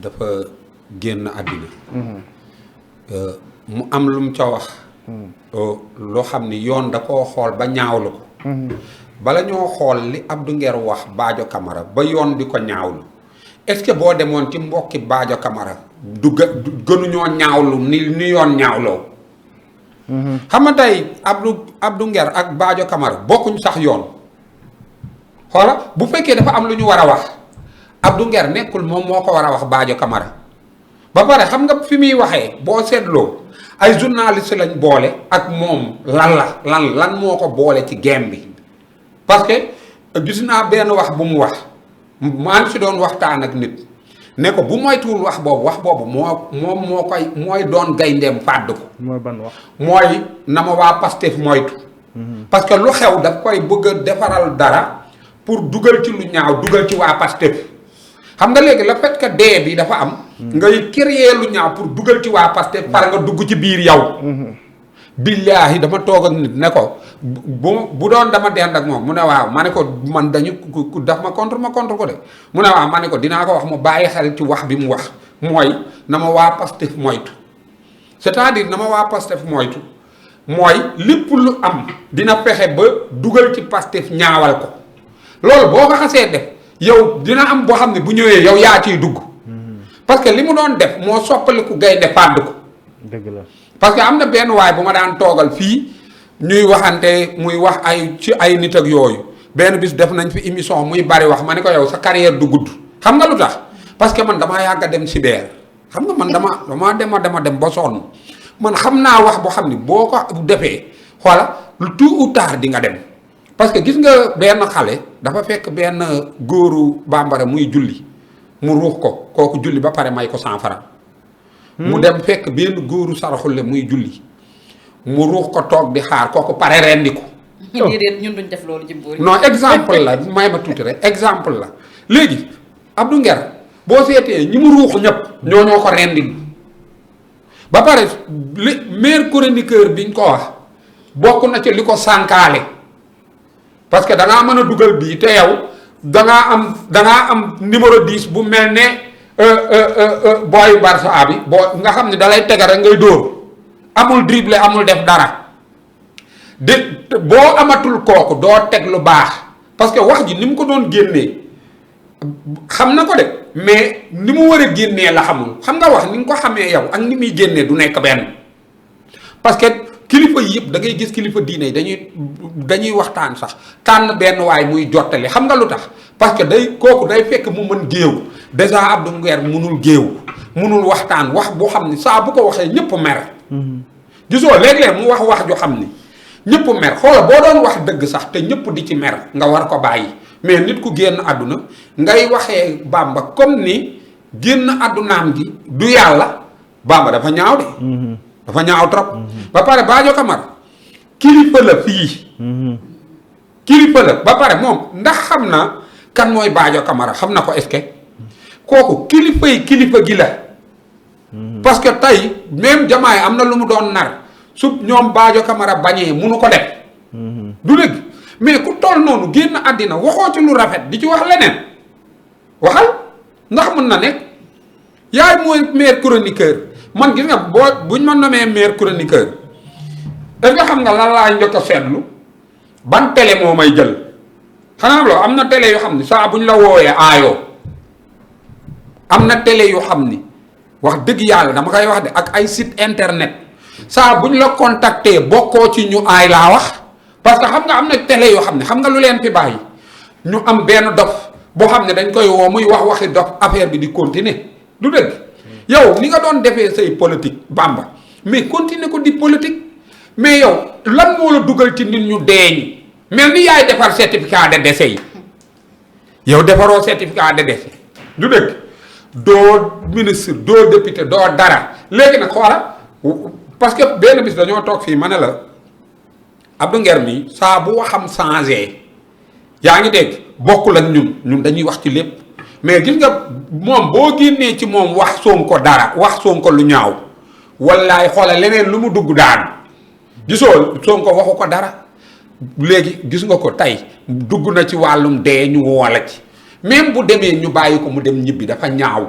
dafa génn àddina mu am lu mu ca wax loo xam ni yoon da koo xool ba ñaawlu ko bala ñoo xool li Abdou Nguer wax Badio Camara ba yoon di ko ñaawlu est-ce que boo demoon ci mbokki Badio Camara du gënuñoo ñaawlu ni yoon ñaawloo xam nga tey Abdou Nguer ak Badio Camara bokkuñ sax yoon xoola bu fekkee dafa am lu ñu war a wax Abdou Nguer nekkul moom moo ko war a wax Badio Camara ba pare xam nga fi muy waxee boo seetloo ay journaliste lañ boole ak moom lan moo ko boole ci game bi parce que gis naa benn wax bu mu wax maa ngi si doon waxtaan ak nit ne ko bu moytuwul wax boobu mooy doon gayndeem fàdd ko. mooy ban wax. mooy na ma waa Pastef moytu. parce que lu xew daf koy bëgg a defaral dara pour dugal ci lu ñaaw dugal ci waa Pastef xam nga léegi le fait que dee bi dafa am. ngay créer lu ñaaw pour dugal ci waa Pastef par nga dugg ci biir yow. billaahi dama toog ak nit ne ko bu doon dama dend ak moom mu ne waaw ma ne ko man dañu ku daf ma contre ko de mu ne waaw ma ne ko dinaa ko wax mu bàyyi xel ci wax bi mu wax mooy na ma waa Pastef moytu c'est-à-dire na ma waa Pastef moytu mooy lépp lu am dina fexe ba dugal ci Pastef ñaawal ko loolu boo ko xasee def yow dina am boo xam ne bu ñëwee yow yaa ciy dugg parce que li mu doon def moo soppaliku gaynde fàdd ko dëgg la parce que am na benn waay bu ma daan toogal fii ñuy waxante muy wax ci ay nit ak yooyu benn bis def nañ fi émission muy bari wax ma ne ko yow sa carrière du gudd xam nga lu tax parce que man damaa yàgg a dem cyber xam nga man dama dem ba sonn man xam naa wax boo xam ni boo ko defee xoola lu tôt ou tard di nga dem parce que gis nga benn xale dafa fekk benn góoru bambara muy julli mu ruux ko kooku julli ba pare may ko 100 francs mu dem fekk benn góoru saraxule muy julli mu ruux ko toog di xaar kooku pare rendi ko. déedéet ñun duñ def loolu jëmboori. non exemple la may ma tuuti rek exemple la léegi Abdou Nguer boo seetee ñi mu ruux ñëpp ñoo ko rendil ba pare li meilleur chroniqueur biñ ko wax bokk na ci li ko sànkaale parce que da ngaa mën a dugal bii te yow da ngaa am numéro 10 bu mel ne. booyu Barça bi boo nga xam ne dalay tegal rek ngay dóor amul dribble amul def dara boo amatul kooku doo teg lu baax parce que wax ji ni mu ko doon génnee xam na ko de mais ni mu war a génnee la xamul xam nga wax ni nga ko xamee yow ak ni muy génnee du nekk benn parce que kilifa yi yëpp da ngay gis kilifa diine yi dañuy waxtaan sax tànn benn waay muy jottali xam nga lu tax parce que kooku day fekk mu mën géew déjà Abdou Nguer munul géew munul waxtaan wax boo xam ni saa bu ko waxee ñëpp mer. gisoo léeg-léeg mu wax joo xam ni ñëpp mer xoola boo doon wax dëgg sax te ñëpp di ci mer nga war ko bàyyi mais nit ku génn àdduna ngay waxee Bamba comme ni génn àddunaam gi du yàlla Bamba dafa ñaaw de. dafa ñaaw trop. ba pare Badio Camara kilifa la fii. kilifa la ba pare moom ndax xam na kan mooy Badio Camara xam na ko est-ce que kooku kilifa gi la. parce que tey même Diomaye am na lu mu doon nar su ñoom Badio Camara bañee munu ko def. du dëgg mais ku toll noonu génn àddina waxoo ci lu rafet di ci wax leneen waxal ndax mën na nekk yaay mooy meilleur chroniqueur. man gis nga buñ ma nomee meilleur chroniqueur est-ce que xam nga lan laa njëkk a seetlu ban télé moo may jël xanaa loolu am na télé yoo xam ni saa buñ la wooyee aayoo am na télé yoo xam ni wax dëgg yàlla dama koy wax de ak ay site internet saa buñ la contacter bokkoo ci ñu aay laa wax parce que xam nga am na télé yoo xam ne xam nga lu leen fi bàyyi ñu am benn dof boo xam ne dañ koy woo muy waxi dof affaire bi di continuer du dëgg. yow ni nga doon defee say politique Bamba mais continuer ko di politique mais yow lan moo la dugal ci nit ñu deeñ mel ni yaay defar certificat de décès yi yow defaroo certificat de décès du dëgg doo ministre doo député doo dara léegi nag xoola parce que benn bis dañoo toog fii ma ne la Abdou Nguer mi saa bu waxam changé yaa ngi dégg bokkul ak ñun dañuy wax ci lépp mais gis nga moom boo génnee ci moom wax Sonko dara wax Sonko lu ñaaw wallaay xoolal leneen lu mu dugg daan gisoo Sonko waxu ko dara léegi gis nga ko tey dugg na ci wàllum dee ñu woola ci même bu demee ñu bàyyi ko mu dem ñibbi dafa ñaaw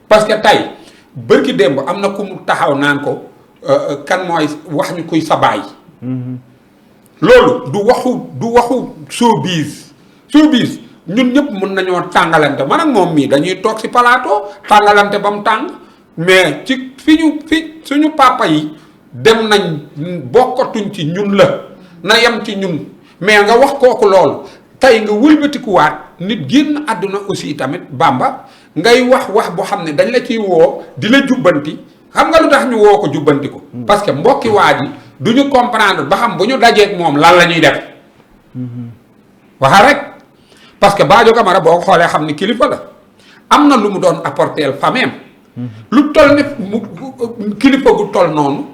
parce que tey bërki démb am na ku mu taxaw naan ko kan mooy wax ñu kuy sa baay. loolu du waxu showbiz ñun ñëpp mën nañoo tàngalante man ak moom mii dañuy toog ci plateau tàngalante ba mu tàng mais ci suñu papa yi dem nañ bokkatuñ ci ñun la na yem ci ñun mais nga wax kooku loolu tey nga wëlbatikuwaat nit génn àdduna aussi tamit Bamba ngay wax boo xam ne dañ la ciy woo di la jubbanti xam nga lu tax ñu woo ko jubbanti ko. parce que mbokki waa ji du ñu comprendre ba xam bu ñu dajeeg moom lan la ñuy def. waxa rek parce que Badio Camara boo ko xoolee xam ni kilifa la am na lu mu doon apporter fameem lu toll ni mu kilifa gu toll noonu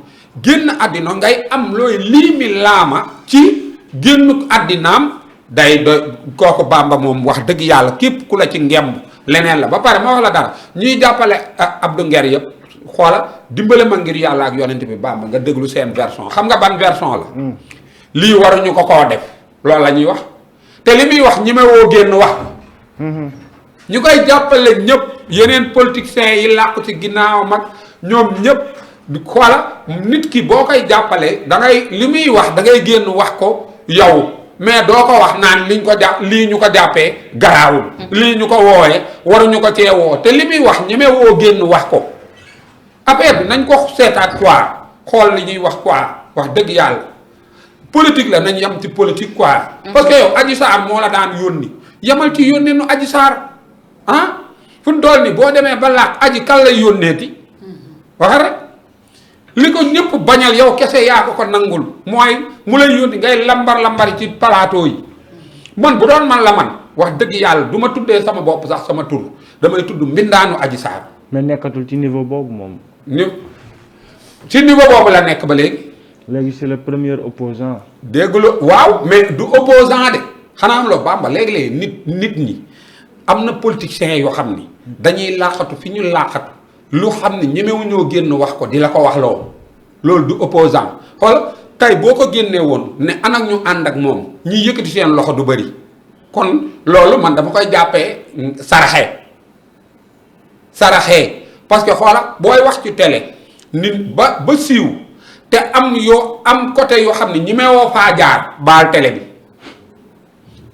génn àddina ngay am looy lii mi laama ci génn àddinaam day doy kooku Bamba moom wax dëgg yàlla képp ku la ci ngemb leneen la ba pare ma wax la dara ñuy jàppale Abdou Nguer yëpp xoola dimbale ma ngir yàlla ak yonent bi Bamba nga déglu seen version xam nga ban version la lii waruñu ko koo def loolu la ñuy wax te li muy wax ñi ma woo génn wax ñu koy jàppale ñëpp yeneen politiciens yi làqu ci ginnaaw mag ñoom ñëpp xoola nit ki boo koy jàppalee da ngay li muy wax da ngay génn wax ko yow mais doo ko wax naan liñ ko jàpp lii ñu ko jàppee garaawul lii ñu ko woowee waruñu ko cee woo te li muy wax ñi ma woo génn wax ko affaire bi nañ ko seetaat quoi xool li ñuy wax quoi wax dëgg yàlla politique la nañ yem ci politique quoi. parce que yow Adji Sarr moo la daan yónni yemal ci yónnee nu Adji Sarr ah fu mu toll nii boo demee ba làq aji kan lay yónneeti wax rek li ko ñëpp bañal yow kese yaa ko nangul mooy mu lay yónni ngay lambar ci plateau yi man bu doon man la man wax dëgg yàlla du ma tuddee sama bopp sax sama tur damay tudd mbindaanu Adji Sarr. mais nekkatul ci niveau boobu moom. ci niveau boobu la nekk ba léegi. léegi c'est le premier opposant. déggula waaw mais du opposant de xanaa am loo Bamba léegi-léegi nit ñi am na politiciens yoo xam ni dañuy làqatu fi ñu làqatu lu xam ne ñemewuñoo génn wax ko di la ko wax loolu du opposant xool tey boo ko génnee woon ne anak ñu ànd ak moom ñi yëkkati seen loxo du bëri kon loolu man dama koy jàppee saraxee parce que xoola booy wax ci télé nit ba siiw te am côté yoo xam ne ñi meewoo faa jaar baal télé bi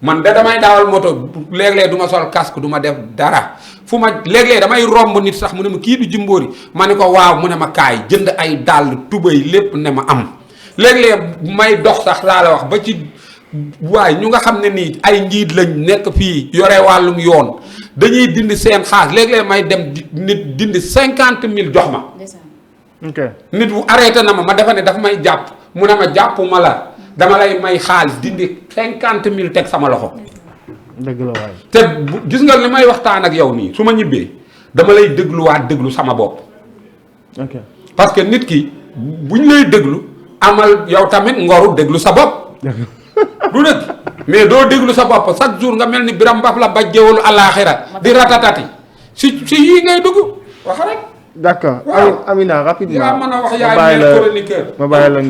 man de damay daawal moto léeg-léeg du ma sol casque du ma def dara fu ma léeg-léeg damay romb nit sax mu ne ma kii du Jimbori ma ne ko waaw mu ne ma kaay jënd ay dàll tubéy lépp ne ma am léeg-léeg may dox sax laa la wax ba ci waaye ñu nga xam ne nii ay njiit lañ nekk fii yore wàllum yoon dañuy dindi seen xaas léeg-léeg may dem nit dindi 50 000 jox ma. ok nit bu arrêté na ma defa ne dafa may jàpp mu ne ma jàppuma la dama lay may xaalis dindi 50 000 teg sama loxo. dëgg la waay. te gis nga li may waxtaan ak yow nii su ma ñibbee dama lay déglu sama bopp. ok parce que nit ki buñ lay déglu amal yow tamit ngoru déglu sa bopp. du dëgg mais doo déglu sa bopp chaque jour nga mel ni biram baf la bajjewul alaaxira di ratatati si yii ngay dugg wax rek. d'accord. waaw Amina rapidement. yaa mën a wax yaay chroniqueur ma bàyyi la